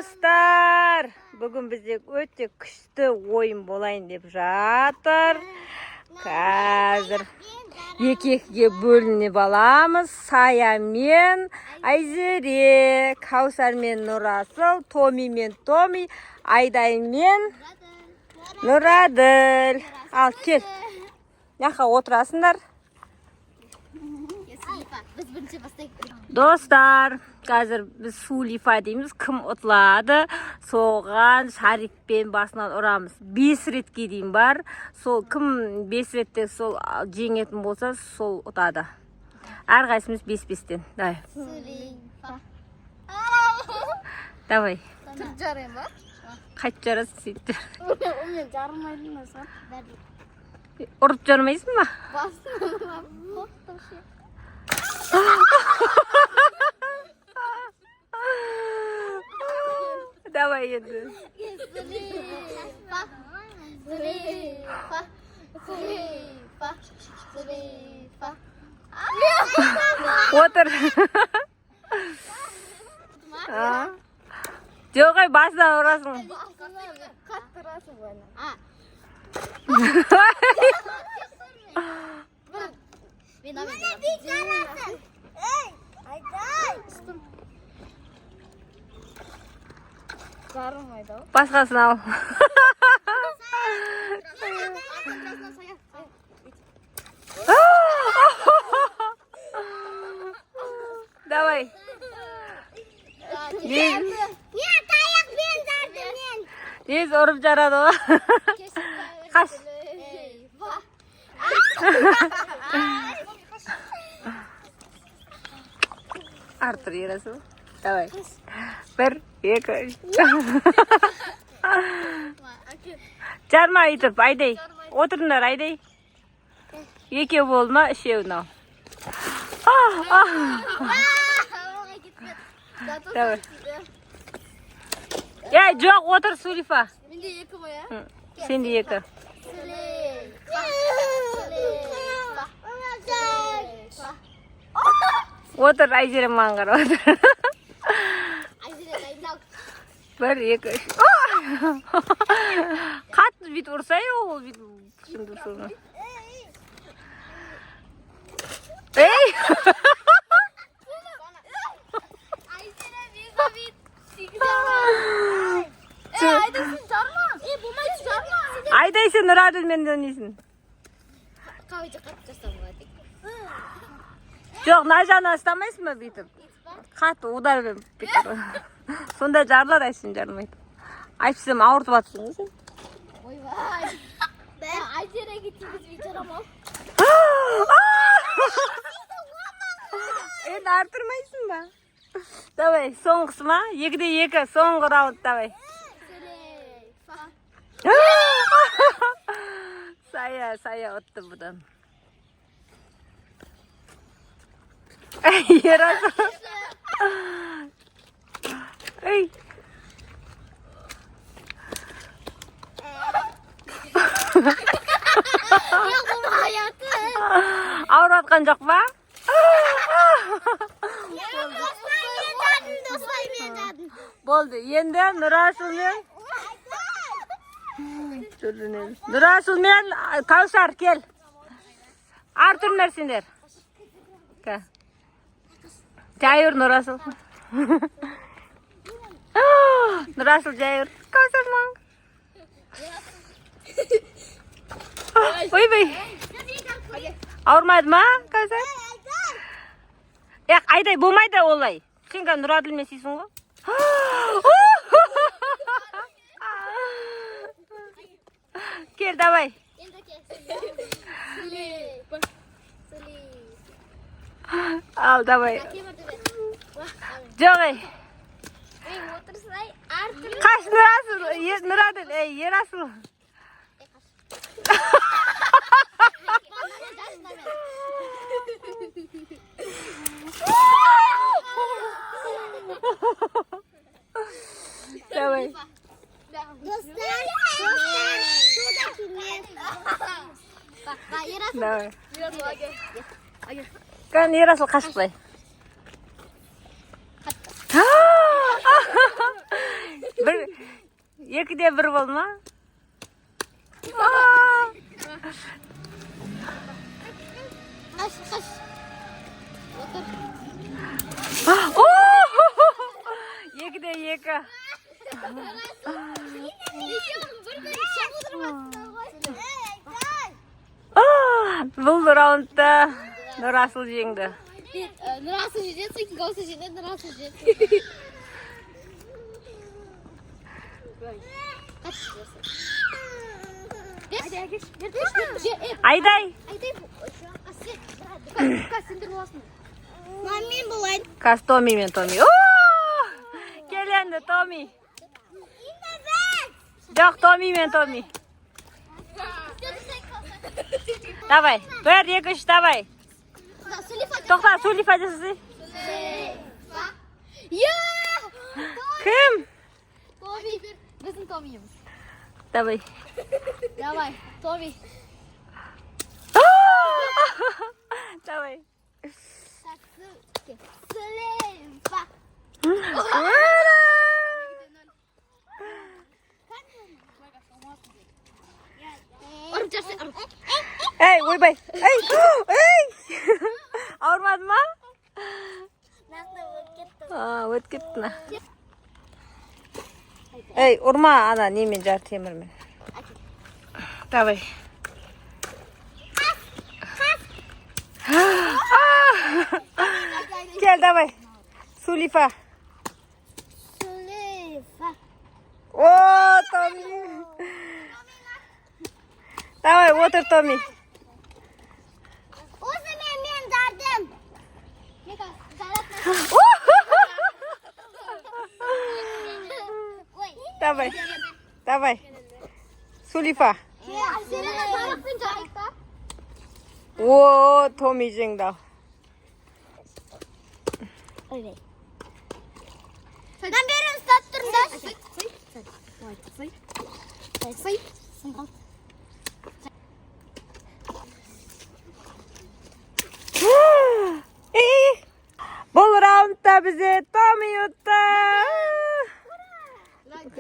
Достар, бүгін бізде өте күшті ойын болайын деп жатыр. Қазір екі екіге бөлініп аламыз. Сая мен Айзере, Каусар мен Нұрасыл, Томи мен Томи, Айдай мен Нұраділ. Ал кел. Мына отырасыңдар. Біз бірінші бастайық. Достар, қазір біз сулифа дейміз. Кім ұтылады, соған шарикпен басынан ұрамыз. 5 ретке дейін бар. Сол кім 5 ретте сол жеңетін болса, сол ұтады. Әрқайсымыз 5-5-тен. Давай. Сулифа. Давай. Түрт жарайын ба? Қайтып жарасың сөйтіп. Мен жарылмайтын болса. Ұрып жармайсың ба? Басым қорықтым ше. Давай енді. Сулифа. Сулифа. Сулифа. Сулифа. Отыр. А? Жоқ, ай, басынан ұрасың. Қатты ұрасың ғой. Мен Ей, Айдай. Жарылмайды ау. Басқасын ал. Давай. Мен таяқпен жардым мен. Тез ұрып жарады ғой. Қаш. Артур Ерасыл. Давай. Бір, екі, үш. Жарма өйтіп, Айдай. Отырыңдар, Айдай. Екеу болды ма, үшеу мынау. Давай. Ей, жоқ, отыр, Сулифа. Менде екі ғой, ә? Сенде екі. Отыр, Айзере маған қарап отыр. Айзере дайындал. Бір, екі, үш. Қатты бүйтіп ұрсай, ол бүйтіп сұмдық соны. Ей! Айзере беговит. Ей, Айдай сен жарма. Ей, болмайды, жарма. Айдай, сен Нұраділмен ойнайсың. Қалай қатты жасауға болады? Жоқ, мына жағынан ұстамайсың ба бүйтіп? Қатты удармен бүйтіп. Сонда жарылады, ай, сен жарылмайды. Әйтпесем ауыртып жатырсың ғой сен. Ойбай. Айзереге тигізбей жарамау. Енді арттырмайсың ба? Давай, соңғысы ма? Екіде екі, соңғы раунд, давай. Сая, Сая ұтты бұдан. Ерасыл. Ей. Ауырып жатқан жоқ па? Болды. Енді Нұрасыл мен Нұрасыл мен Каусар кел. Артурыңдар сендер. Жай ұр, Нұрасыл. Нұрасыл, жай ұр. Каусар маған. Ойбай. Ауырмады ма, Каусар? Е, Айдай, болмайды олай. Сен қазір Нұраділмен істейсің ғой. Кел, давай. Ал, давай. Жоқ, ей. Қаш, Нұрасыл, Нұраділ, ей, Ерасыл. Давай. Давай. Кәне, Ерасыл, қашып былай. 2-1 болды ма? А! Қаш, қаш. Отыр. О! 2-2. Екеуің бір-бірін шағылдырып ғой. А, бұл раундта Нұрасыл жеңді. Нұрасыл жетеді, сосын Каусар жетеді, Нұрасыл жетеді. Қаш, бер, бер, бер, бер. Айдай. Айдай, сендер боласың. Мен болайын. Қазір Томи мен Томи. О! Кел енді, Томи. Жоқ, Томи мен Томи. Давай. Бір, екі, үш, давай. Тоқта, Сулифа жасай. Я! Кім? Томи, біздің Томиіміз. Давай. Давай, Томи. Давай. Сулифа. Ура! Ұрып жарсы, ұрып. Ей, ойбай. Ей, ей. Ауырмады ма? А, өтіп кетті мына. Ей, ұрма ана немен, жар темірмен. Давай. А! Кел, давай. Сулифа. Сулифа. О, Томи. Давай, отыр, Томи. Осы мен жардым. Мен жаратма. Ой. Давай. Давай. Сулифа. Сені тарақпен жарайық та. О, Томи жеңді. Ой. Мен бері ұстап тұрмын да. Сый. Сый. Сый. Ей, бұл раундта бізде Томи ұтты.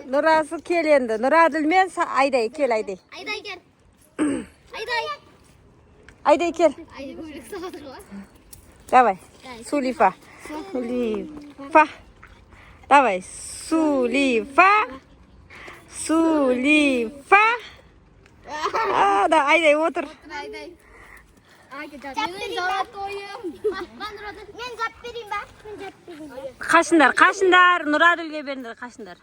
Нұрасыл, кел енді. Нұраділ мен Айдай, кел, Айдай. Айдай, кел. Айдай. Айдай, кел. Айдай көйлек салып жатыр ғой. Давай. Сулифа. Сулифа. Давай. Сулифа. Сулифа. А, да, Айдай, отыр. Айдай. Менің жарат ойым. Мен жап берейін ба? Мен жап берейін. Қашыңдар, қашыңдар. Нұраділге беріңдер, қашыңдар.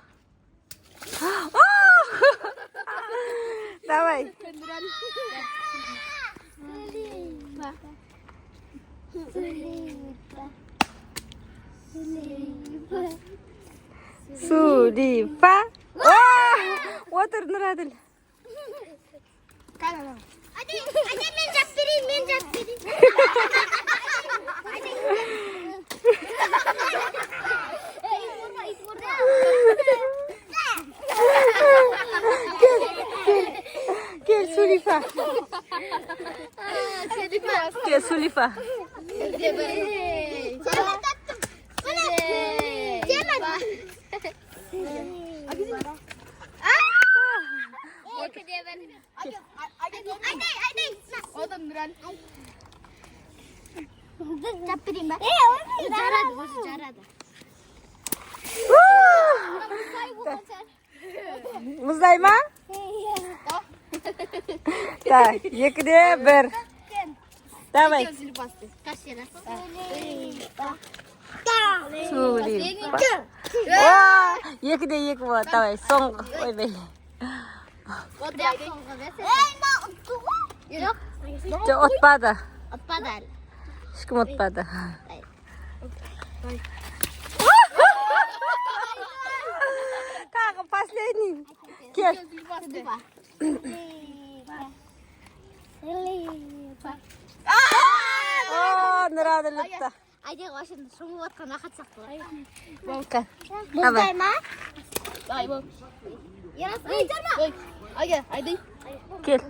О! Давай. Сулифа. Сулифа. Сулифа. Сулифа. О! Отыр, Нұраділ. Айдай, Айдай, мен жап берейін, мен жап берейін. Айдай. Ей, ұрма, ит ұрма. Кел, Сулифа. Кел, Сулифа. Темір таптым. Міне. Темір. 2-1. Айдай, Айдай. Одан Нұрәл. Жап берейін ба? Жарады, осы жарады. Мұздай ма? Так, 2-1. Давай. Сулифа. О, 2-2 болады. Давай, соңғы. Ойбай. Ей, мына ұтты ғой. Жоқ, Жоқ, ұтпады. ұтпады әлі. Ешкім ұтпады. Тағы последний. Кел. Сулифа. О, Нұраділ ұтты. Айдай вообще шомылып жатқан рахат сияқты ғой. Кел. Мұздай ма? Ай, бол. Ей, жарма. Ой, айдай, айдай. Кел.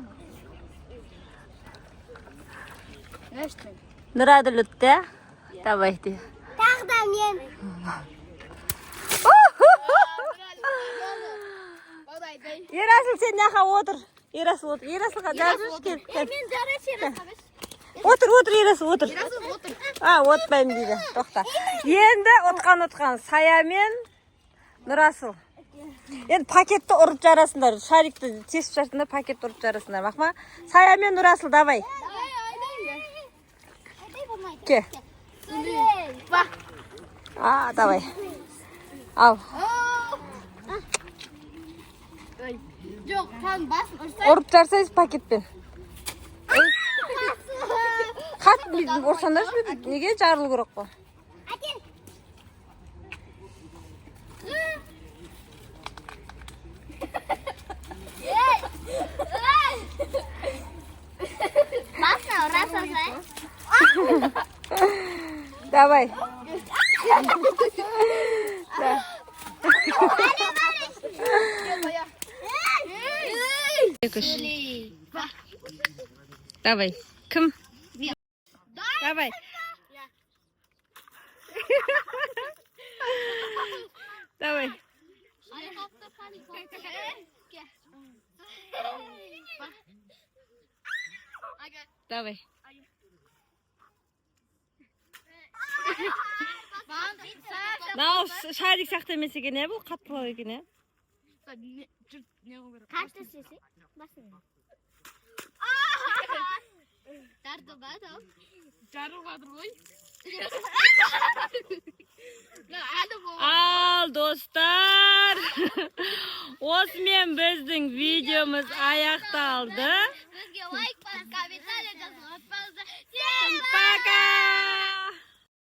Нәштің. Нұраділ ұтты. Давайте. Тағы да мен. Ерасыл, сен мына жаққа отыр. Ерасыл, отыр. Ерасылға жарып жүрші, кел, кел. Мен жарайшы, Ерасыл. Отыр, отыр, Ерасыл, отыр. Ерасыл, отыр. А, отпаймын дейді. Тоқта. Енді ұтқан Сая мен Нұрасыл. Енді пакетті ұрып жарасыңдар. Шарикті тесіп жарасыңдар, пакетті ұрып жарасыңдар. Мақма. Сая мен Нұрасыл, давай. Давай, айдайын. Айдай болмайды. Ке. Ба. А, давай. Ал. Ой. Жоқ, қан басын ұрсай. Ұрып жарсайсыз пакетпен. Қатты ұрсаңдаршы, бүйтіп. Неге жарылу керек қой? Әкел. Ей! Ей! Басына ұрасың, сай. Давай. Да. Екі, үш. Давай. Кім? Давай. Давай. Давай. Мынау шарик сияқты емес екен, иә, бұл қаттылау екен, иә. Қатты істесе, басына. Дарды ба, дау? Жарылып жатыр ғой. Әлі бол. Ал, достар, осымен біздің видеомыз аяқталды.